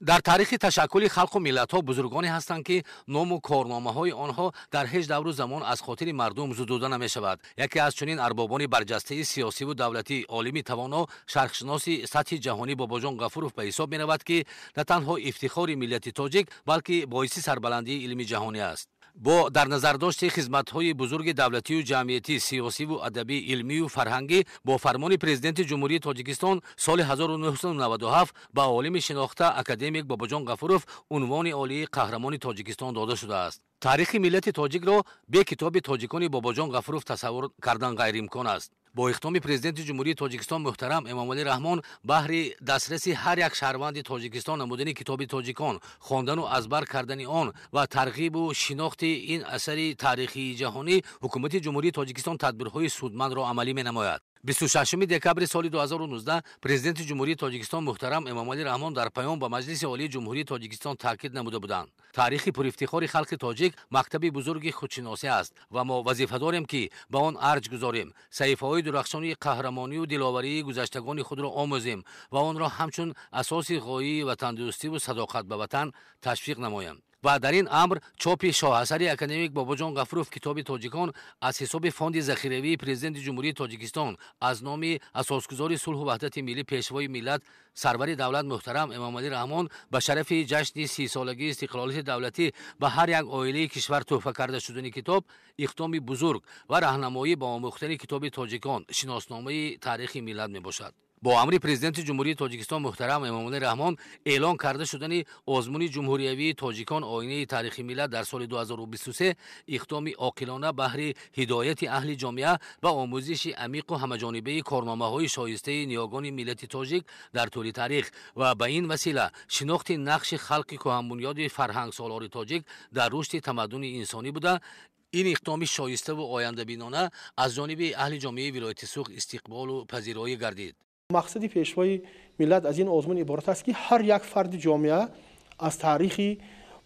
Дар таърихи ташаккули халқу миллатҳо бузургоне ҳастанд, ки ному корномаҳои онҳо дар ҳеҷ давру замон аз хотири мардум зудуда намешавад. Яке аз чунин арбобони барҷастаи сиёсиву давлатӣ, олими тавоно, шарқшиноси сатҳи ҷаҳонӣ Бобоҷон Ғафуров ба ҳисоб меравад, ки на танҳо ифтихори миллати тоҷик, балки боиси сарбаландии илми ҷаҳонӣ аст. Бо дар назардошти хизматҳои бузурги давлатию ҷамъиятӣ, сиёсиву адабӣ, илмию фарҳангӣ бо фармони Президенти Ҷумҳурии Тоҷикистон соли 1997 ба олими шинохта академик Бобоҷон Ғафуров унвони олии Қаҳрамони Тоҷикистон дода шудааст. Таърихи миллати тоҷикро бе китоби «Тоҷикони» Бобоҷон Ғафуров тасаввур кардан ғайриимкон аст. Бо иқдоми Президенти Ҷумҳурии Тоҷикистон муҳтарам Эмомалӣ Раҳмон баҳри дастраси ҳар як шаҳрванди Тоҷикистон намудани китоби «Тоҷикон», хондану аз бар кардани он ва тарғибу шинохти ин асари таърихии ҷаҳонӣ Ҳукумати Ҷумҳурии Тоҷикистон тадбирҳои судмандро амалӣ менамояд. 26 декабри соли 2019 Президенти Ҷумҳурии Тоҷикистон муҳтарам Эмомалӣ Раҳмон дар паём ба Маҷлиси Олии Ҷумҳурии Тоҷикистон таъкид намуда буданд: таърихи пурэфтихори халқи тоҷик мактаби бузурги худшиносӣ аст ва мо вазифа дорем, ки ба он арҷ гузорем, саҳифаҳои дурахшони қаҳрамонию диловарии гузаштагони худро омӯзем ва онро ҳамчун асоси ғоии ватандӯстиву садоқат ба ватан ташвиқ намоем. Ва дар ин амр чопи шоҳасари академик Бобоҷон Ғафуров, китоби «Тоҷикон», аз ҳисоби Фонди захиравии Президенти Ҷумҳурии Тоҷикистон аз номи Асосгузори сулҳу ваҳдати миллӣ, Пешвои миллат, Сарвари давлат муҳтарам Эмомалӣ Раҳмон ба шарафи ҷашни 30-солагии истиқлолияти давлатӣ ба ҳар як оилаи кишвар тӯҳфа карда шудани китоб иқдоми бузург ва раҳнамоӣ ба омӯхтани китоби «Тоҷикон», шиносномаи таърихи миллат мебошад. Бо амри Президенти Ҷумҳурии Тоҷикистон муҳтарам Эмомалӣ Раҳмон эълон карда шудани озмуни ҷумҳуриявии «Тоҷикон: оинаи таърихи миллат» дар соли 2023 иқдоми оқилона баҳри ҳидояти аҳли ҷомеа ба омӯзиши амиқу ҳамаҷонибаи корномаҳои шоистаи ниёгони миллати тоҷик дар тӯли таърих ва ба ин васила шинохти нақши халқи кӯҳанбунёди фарҳангсолори тоҷик дар рушди тамаддуни инсонӣ буда, ин иқдоми шоиставу ояндабинона аз ҷониби аҳли ҷомеаи вилояти Суғд истиқболу пазироӣ гардид. Мақсади Пешвои миллат аз ин озмун иборат аст, ки ҳар як фарди ҷомеа аз таърихи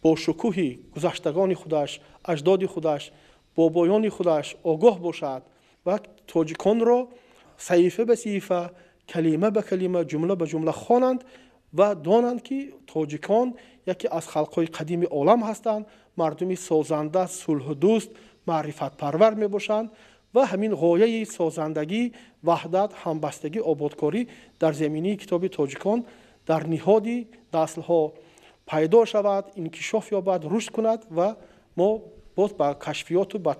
бошукӯҳи гузаштагони худаш, аҷдоди худаш, бобоёни худаш огоҳ бошад ва «Тоҷиконро» саҳифа ба саҳифа, калима ба калима, ҷумла ба ҷумла хонанд ва донанд, ки тоҷикон яке аз халқҳои қадими олам ҳастанд, мардуми созанда, сулҳдӯст, маърифатпарвар мебошанд ва ҳамин ғояи созандагӣ, ваҳдат, ҳамбастагӣ, ободкорӣ дар заминаи китоби «Тоҷикон» дар ниҳоди наслҳо пайдо шавад, инкишоф ёбад, рушд кунад ва мо боз ба кашфиёту ба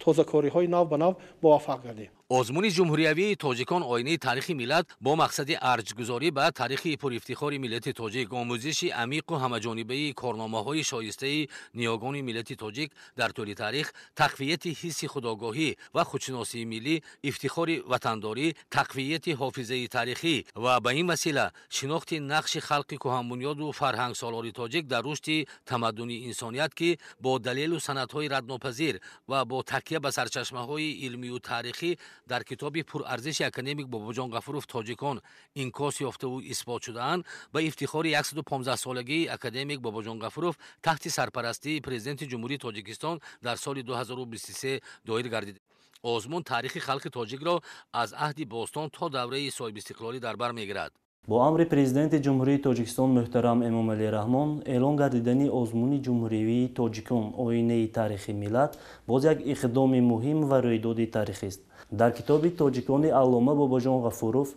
тозакориҳои нав ба нав муваффақ гардем. Озмуни ҷумҳуриявии «Тоҷикон: оинаи таърихи миллат» бо мақсади арҷгузорӣ ба таърихи пурэфтихори миллати тоҷик, омӯзиши амиқу ҳамаҷонибаи корномаҳои шоистаи ниёгони миллати тоҷик дар тӯли таърих, тақвияти ҳисси худогоҳӣ ва худшиносии миллӣ, ифтихори ватандорӣ, тақвияти ҳофизаи таърихӣ ва ба ин васила шинохти нақши халқи кӯҳанбунёду фарҳангсолори тоҷик дар рушди тамаддуни инсоният, ки бо далелу санадҳои раднопазир ва бо такя ба сарчашмаҳои илмию таърихӣ дар китоби пурарзиши академик Бобоҷон Ғафуров «Тоҷикон» инъикос ёфтаву исбот шудаанд, ба ифтихори 115-солагии академик Бобоҷон Ғафуров таҳти сарпарастии Президенти Ҷумҳурии Тоҷикистон дар соли 2023 доир гардид. Озмун таърихи халқи тоҷикро аз аҳди бостон то давраи соҳибистиқлолӣ дар бар мегирад. Бо амри Президенти Ҷумҳурии Тоҷикистон муҳтарам Эмомалӣ Раҳмон эълон гардидани озмуни ҷумҳуриявии «Тоҷикон: оинаи таърихи миллат» боз як иқдоми муҳим ва рӯйдоди таърихист. Дар китоби «Тоҷикони» аллома Бобоҷон Ғафуров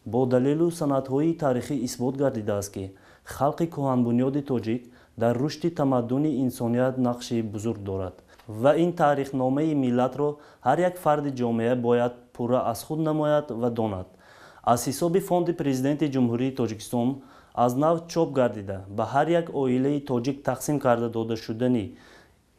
бо далелу санадҳои таърихӣ исбот гардидааст, ки халқи кӯҳанбунёди тоҷик дар рушди тамаддуни инсоният нақши бузург дорад ва ин таърихномаи миллатро ҳар як фарди ҷомеа бояд пурра аз худ намояд ва донад. Аз ҳисоби Фонди Президенти Ҷумҳурии Тоҷикистон аз нав чоп гардида, ба ҳар як оилаи тоҷик тақсим карда дода шудани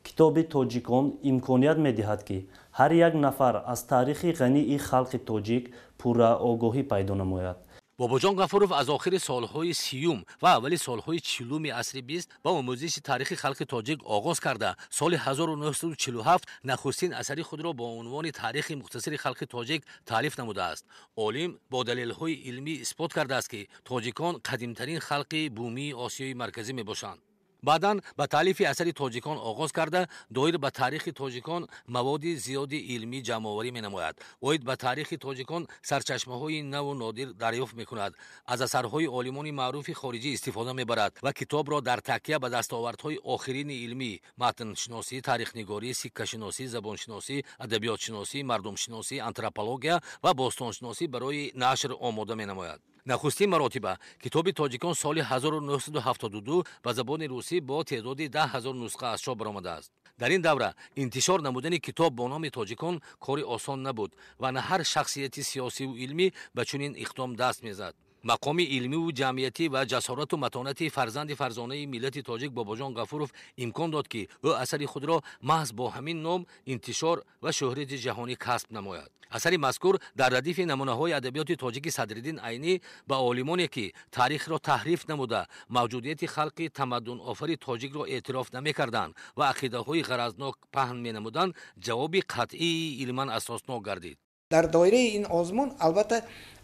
китоби «Тоҷикон» имконият медиҳад, ки ҳар як нафар аз таърихи ғании халқи тоҷик пурра огоҳӣ пайдо намояд. Бобоҷон Ғафуров аз охири солҳои 30-юм ва аввали солҳои 40-уми асри 20 ба омӯзиши таърихи халқи тоҷик оғоз карда, соли 1947 нахустин асари худро бо унвони «Таърихи мухтасари халқи тоҷик» таълиф намудааст. Олим бо далелҳои илмӣ исбот кардааст, ки тоҷикон қадимтарин халқи бумии Осиёи Марказӣ мебошанд. Баъдан ба таълифи асари Тоҷикон оғоз карда, доир ба таърихи тоҷикон маводи зиёди илмӣ ҷамъоварӣ менамояд. Оид ба таърихи тоҷикон сарчашмаҳои наву нодир дарёфт мекунад, аз асарҳои олимони маъруфи хориҷӣ истифода мебарад ва китобро дар такя ба дастовардҳои охирини илмӣ матншиносӣ, таърихнигорӣ, сиккашиносӣ, забоншиносӣ, адабиётшиносӣ, мардумшиносӣ, антропология ва бостоншиносӣ барои нашр омода менамояд. Нахустин маротиба китоби Тоҷикон соли 1972 ба забони русӣ бо теъдоди 10 000 нусха аз чоп баромадааст. Дар ин давра интишор намудани китоб бо номи Тоҷикон кори осон набуд ва на ҳар шахсияти сиёсиву илмӣ ба чунин иқдом даст мезад. Мақоми илмиву ҷамъиятӣ ва ҷасорату матонати фарзанди фарзонаи миллати тоҷик Бобоҷон Ғафуров имкон дод, ки ӯ асари худро маҳз бо ҳамин ном интишор ва шӯҳрати ҷаҳонӣ касб намояд. Асари мазкур дар радифи намунаҳои адабиёти тоҷики Садриддин Айнӣ ба олимоне, ки таърихро таҳриф намуда, мавҷудияти халқи тамаддунофари тоҷикро эътироф намекарданд ва ақидаҳои ғаразнок паҳн менамуданд, ҷавоби қатъии илман асоснок гардид. Дар доираи ин озмун, албатта,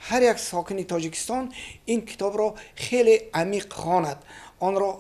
ҳар як сокини Тоҷикистон ин китобро хеле амиқ хонад, онро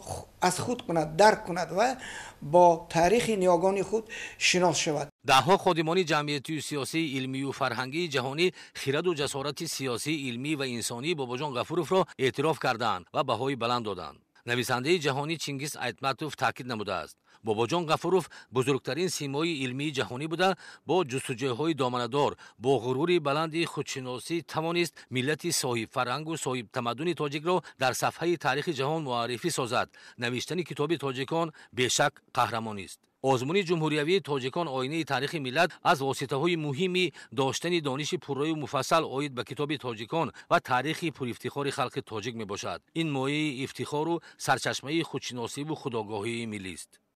аз худ кунад, дарк кунад ва бо таърихи ниёгони худ шинос шавад. Даҳҳо ходимони ҷамъиятию сиёсӣ, илмию фарҳангии ҷаҳонӣ хираду ҷасорати сиёсӣ, илмӣ ва инсонии Бобоҷон Ғафуровро эътироф кардаанд ва баҳои баланд доданд. Нависандаи ҷаҳонӣ Чингиз Айтматов таъкид намудааст: Бобоҷон Ғафуров бузургтарин симои илмии ҷаҳонӣ буда, бо ҷустуҷӯҳои доманадор, бо ғурури баланди худшиносӣ тавонист миллати соҳибфарҳангу соҳибтамаддуни тоҷикро дар сафҳаи таърихи ҷаҳон муаррифӣ созад. Навиштани китоби Тоҷикон бешак қаҳрамонист. Озмуни ҷумҳуриявии Тоҷикон оинаи таърихи миллат аз воситаҳои муҳими доштани дониши пурраю муфассал оид ба китоби Тоҷикон ва таърихи пурифтихори халқи тоҷик мебошад. Ин мояи ифтихору сарчашмаи худшиносиву худогоҳии миллист.